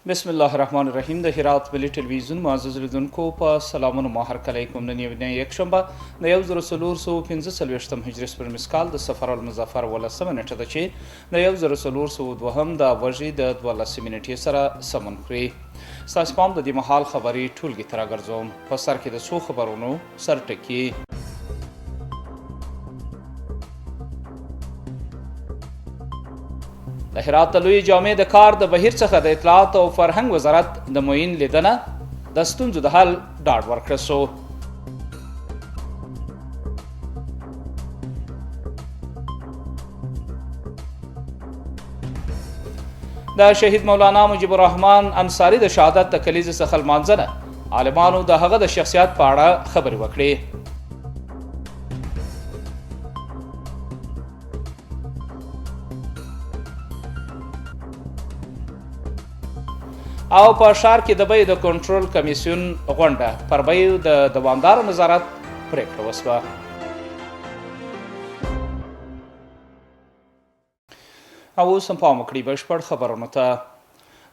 بسم الله الرحمن الرحیم. د هرات ملي ټلویزیون معزز لیدونکو، په سلامونو مو هرکلی کوم. نن یو یکشنبه د 1445 هجري سپوږمیز کال د صفر المظفر 18مه نېټه ده چې د 1402 د وږي د 12 نېټې سره سمون خوري. ستاسو پام د دې مهال خبري ټولګې ته راګرځوم. په سر کې د څو خبرونو سرټکي. د هرات د لوی جامع د کار د بهیر څخه د اطلاعات او فرهنګ وزارت د معین لیدنه، د ستونزو د حل ډاډ ورکړل شو. د شهید مولانا مجیب الرحمن انصاري د شهادت د کلیزې څخه لمانځنه، عالمانو د هغه د شخصیت په اړه خبرې وکړې. او په ښار کې د بیو د کنټرول کمیسیون غونډه، پر بیو د دوامدار نظارت پرېکړه وشوه. او اوس هم پام وکړئ بشپړ خبرونو ته.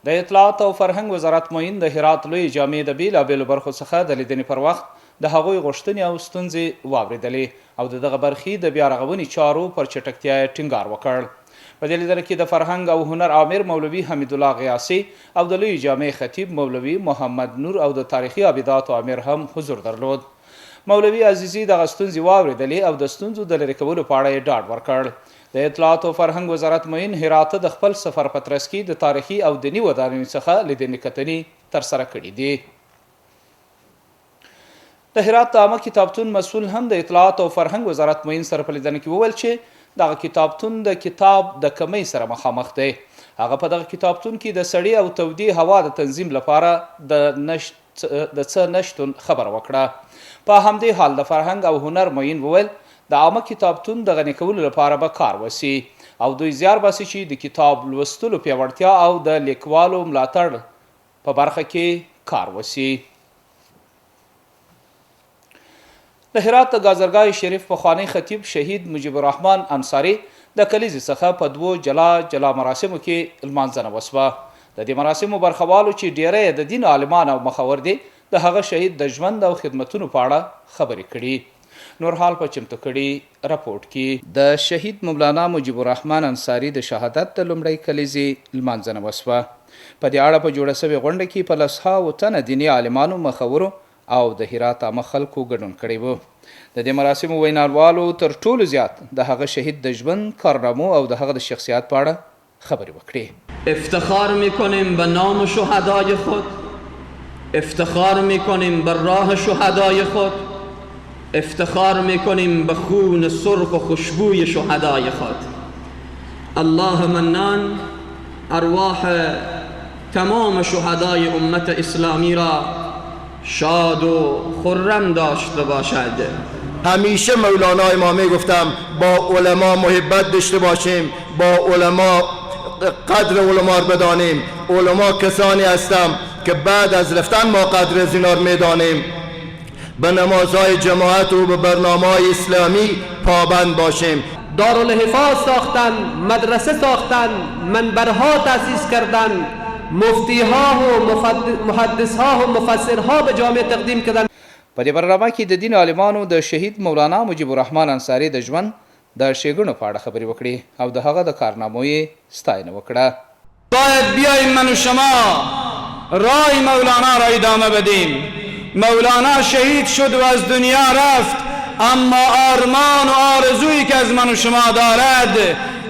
د اطلاعات او فرهنګ وزارت معین د هرات لوی جامع د بېلابېلو برخو څخه د لیدنې پر وخت د هغوی غوښتنې او ستونزې واورېدلې او د دغه برخې د بیا رغونې چارو پر چټکتیا یې ټینګار وکړ. په دې لیدنه کې د فرهنګ او هنر آمر مولوي حمیدالله غیاثي او د لوی جامع خطیب مولوي محمد نور او د تاریخي آبداتو آمر هم حضور درلود. مولوي عزیزي دغه ستونزې واورېدلې او د ستونزو د لرې کولو په اړه یې ډاډ ورکړ. د اطلاعات او فرهنګ وزارت معین هرات ته د خپل سفر په ترڅ کې د تاریخي او دیني ودانیو څخه لیدنې کتنې ترسره کړې دي. د هرات د عامه کتابتون مسؤل هم د اطلاعات او فرهنګ وزارت معین سره په لیدنه کې وویل چې دغه کتابتون د کتاب د کمۍ سره مخامخ دی. هغه په دغه کتابتون کې د سړې او تودې هوا د تنظیم لپاره د نشت د څه نشتون خبره وکړه. په همدې حال د فرهنګ او هنر معین وویل، د عامه کتابتون د غني کولو لپاره به کار وسي او دوی زیار باسي چې د کتاب لوستلو پیاوړتیا او د لیکوالو ملاتړ په برخه کې کار وسي. د هرات د ګازرګاه شریف پخوانی خطیب شهید مجیب الرحمن انصاري د کلیزې څخه په دوو جلا جلا مراسمو کې لمانځنه وسوه. د دې مراسمو برخوالو چې ډیری یې د دین عالمان او مخور دي، د هغه شهید د ژوند او خدمتونو په اړه خبرې کړي. نور حال په چمتو کړي رپورټ کې. د شهید مولانا مجیب الرحمن انصاري د شهادت د لومړۍ کلیزې لمانځنه وسوه. په دې اړه په جوړه شوې غونډه کې په لسهاوو تنه دیني عالمانو، مخورو او د هرات عامه خلکو ګډون کړی وو. د دې مراسمو ویناوالو تر ټولو زیات د هغه شهید د ژوند، کارنامو او د هغه د شخصیت په اړه خبرې وکړې. افتخار میکنیم به نام شهدای خود، افتخار میکنیم به راه شهدای خود، افتخار میکنیم به خون سرخ و خوشبوی شهدای خود. الله منان ارواح تمام شهدای امت اسلامی را شاد و خرم داشته باشد. همیشه مولانا امامه گفتم با علما محبت داشته باشیم، با علما قدر علما رو بدانیم. علما کسانی هستم که بعد از رفتن ما قدر از اینا رو میدانیم. به نمازهای جماعت و به برنامه‌های اسلامی پابند باشیم. دارالحفاظ ساختن، مدرسه ساختن، منبرها تأسیس کردن، مفتیها و محدثها و مفسرها به جامعه تقدیم کردن. په دې برنامه کې د دین عالمانو د شهید مولانا مجیب الرحمن انصاري د ژوند د ښېګڼو په اړه خبرې وکړې او د هغه د کارنامو یې ستاینه وکړه. باید بیاییم من و شما رای مولانا را ادامه بدیم. مولانا شهید شد و از دنیا رفت، اما آرمان و آرزویی که از من و شما دارد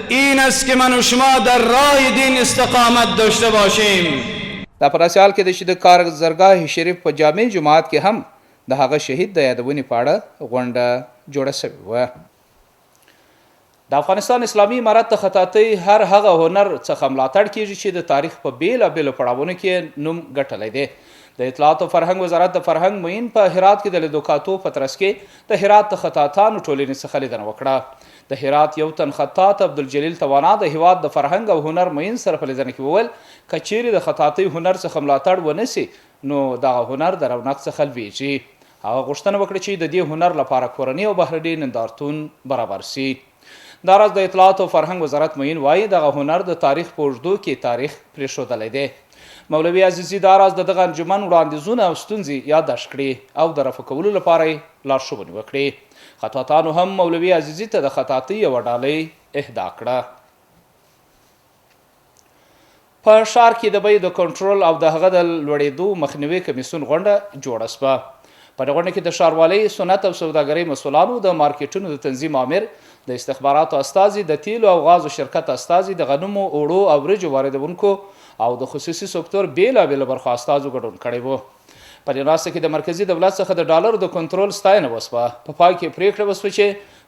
این است که من و شما در راه دین استقامت داشته باشیم. دا په داسې حال کې ده چې د کارزرګاه شریف په جامع جومات کې هم د هغه شهید د یادونې په اړه غونډه جوړه شوې وه. د افغانستان اسلامي امارت د خطاطۍ هر هغه هنر څخه ملاتړ کیږي چې د تاریخ په بیلابیلو پړاوونو کې نوم ګټلی دی. د اطلاعات او فرهنګ وزارت د فرهنګ معین په هرات کې د لیدو کاتو په ترڅ کې د هرات د خطاطانو ټولنې څخه لیدنه وکړه. د هرات یو تن خطاط عبدالجلیل توانا د هیواد د فرهنګ او هنر معین سره په لیدنه کې وویل، که چیرې د خطاطۍ هنر څخه ملاتړ ونه سي نو دغه هنر د رونق څخه لویږي. هغه غوښتنه وکړه چې د دې هنر لپاره کورني او بهرني نندارتون برابر شي. دا راز د اطلاعات او فرهنګ وزارت معین وايي، دغه هنر د تاریخ په اوږدو کې تاریخ پرېښودلی دی. مولوي عزیزي دا راز د دغه انجمن وړاندیزونه او ستونزې یادداشت کړې او د رفع کولو لپاره یې لارښوونې وکړې. خطاطانو هم مولوي عزیزي ته د خطاطۍ یوه ډالۍ اهدا کړه. په ښار کې د بیو د کنټرول او د هغه د لوړېدو مخنیوي کمیسیون غونډه جوړه شوه. په دې غونډه کې د ښاروالۍ، صنعت او سوداګرۍ مسولانو، د مارکېټونو د تنظیم آمر، د استخباراتو استازي، د تېلو او غازو شرکت استازي، د غنمو، اوړو او وریجو واردوونکو او د خصوصي سکتور بېلابېلو برخو استازو ګډون کړی وو. په دې ناسته کې د مرکزي دولت څخه د ډالرو د کنترول ستاینه وشوه. په پای کې پرېکړه وشوه چې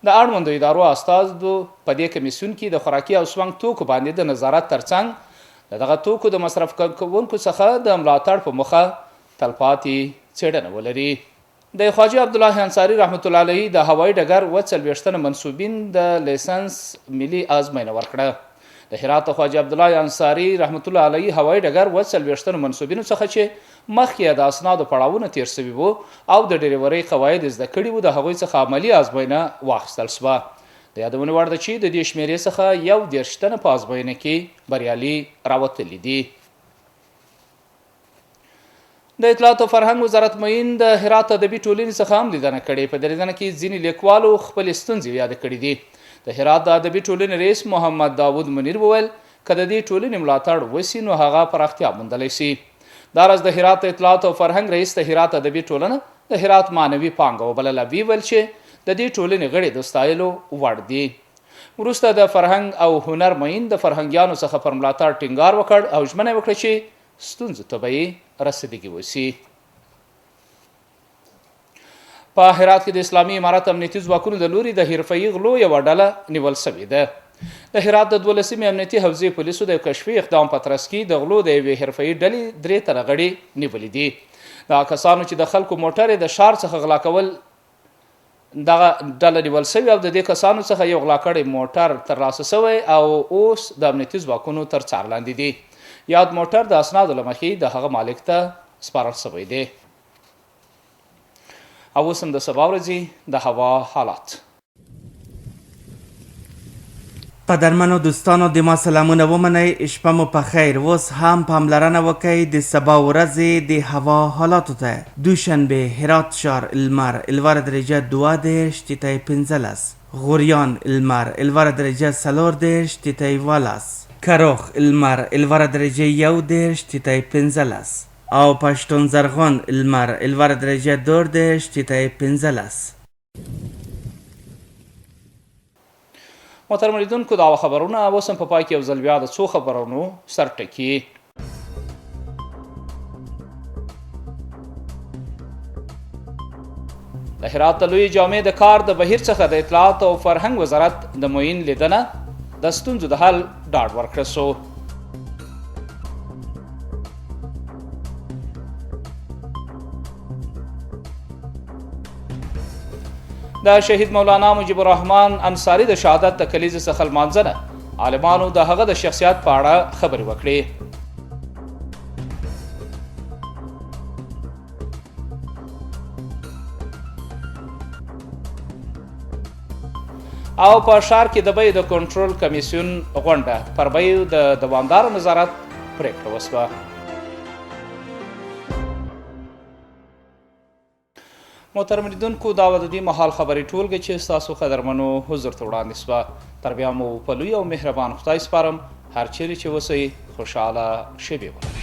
د اړوندو ادارو استازو په دې کمېسیون کې د خوراکي او سونګ توکو باندې د نظارت ترڅنګ د دغه توکو د مصرف کوونکو څخه د ملاتړ په موخه تلپاتې څېړنه ولري. د خواجه عبدالله انصاري رحمة الله علیه د هوایي ډګر 47 تنه منسوبین د لیسنس ملي ازموینه ورکړه. د هرات د خواجه عبدالله انصاري رحمة الله علیه هوایي ډګر 47 تنو منسوبینو څخه چې مخکې یې د اسنادو پړاوونه تېر شوي وو او د ډریورۍ قواعد یې زده کړي وو، د هغوی څخه عملي ازموینه واخیستل شوه. د یادونې وړ ده چې د دې شمېرې څخه 31 تنه په ازموینه کې بریالي راوتلي دي. د اطلاعات او فرهنګ وزارت معین د هرات ادبي ټولنې څخه هم لیدنه کړې. په دې لیدنه کې ځینې لیکوالو خپلې ستونزې یادې کړې دي. د هرات د ادبي ټولنې رئیس محمد داوود منیر وویل، که د دې ټولنې ملاتړ وشي نو هغه پراختیا موندلی شي. دا راز د هرات د اطلاعات او فرهنګ رئیس د هرات ادبي ټولنه د هرات معنوي پانګه وبلله، ویې ویل چې د دې ټولنې غړي د ستایلو وړ دي. وروسته د فرهنګ او هنر معین د فرهنګیانو څخه پر ملاتړ ټینګار وکړ او ژمنه یې وکړه چې ستونزو ته به یې رسیدګي وشي. په هرات کې د اسلامي امارت امنیتي ځواکونو د لوري د حرفهيي غلو یوه ډله نیول شوې ده. د هرات د دولسمې امنیتي حوزې پولیسو د کشفي اقدام په ترڅ کې د غلو د یوې حرفهيي ډلې درې تنه غړي نیولي دي. دا کسانو چې د خلکو موټر یې د ښار څخه غلا کول دغه ډله نیول شوې او د دې کسانو څخه یو غلا کړی موټر ترلاسه شوی او اوس د امنیتي ځواکونو تر څار لاندې دي. یاد موټر د اسنادو له مخې د هغه مالک ته سپارل شوی دی. او اوس هم د سبا ورځې د هوا حالات. قدرمنو دوستانو د ما سلامونه ومنئ شپه مو په خیر اوس هم پاملرنه وکړئ د سبا ورځې د هوا حالاتو ته دوشنبه هرات ښار لمر لوړه درجه 32 ټیټه 15 غوریان لمر لوړه درجه 34 ټیټه 11 کروخ لمر لوړه درجه 31 ټیټه 15 او پښتون زرغون لمر لوړه درجه 32 ټیټه 15. محترم لیدونکو دا خبرونه اوس هم په پای کې یو ځل بیا د څو خبرونو سرټکي. د هرات د لوی جامع د کار د بهیر څخه د اطلاعات او فرهنګ وزارت د معین لیدنه، د ستونزو د حل ډاډ ورکړل شو. د شهید مولانا مجیب الرحمن انصاري د شهادت د کلیزې څخه لمانځنه، عالمانو د هغه د شخصیت په اړه خبرې وکړې. او په ښار کې د بیو د کنټرول کمیسیون غونډه، پر بیو د دوامدار نظارت پرېکړه وشوه. محترم لیدونکو دا وه د دې مهال خبري ټولګه چې ستاسو قدرمنو حضور ته وړاندې شوه. تر بیا مو په لوی او مهربان خدای سپارم. هر چیرې چې اوسئ خوشحاله شېبې ولرئ.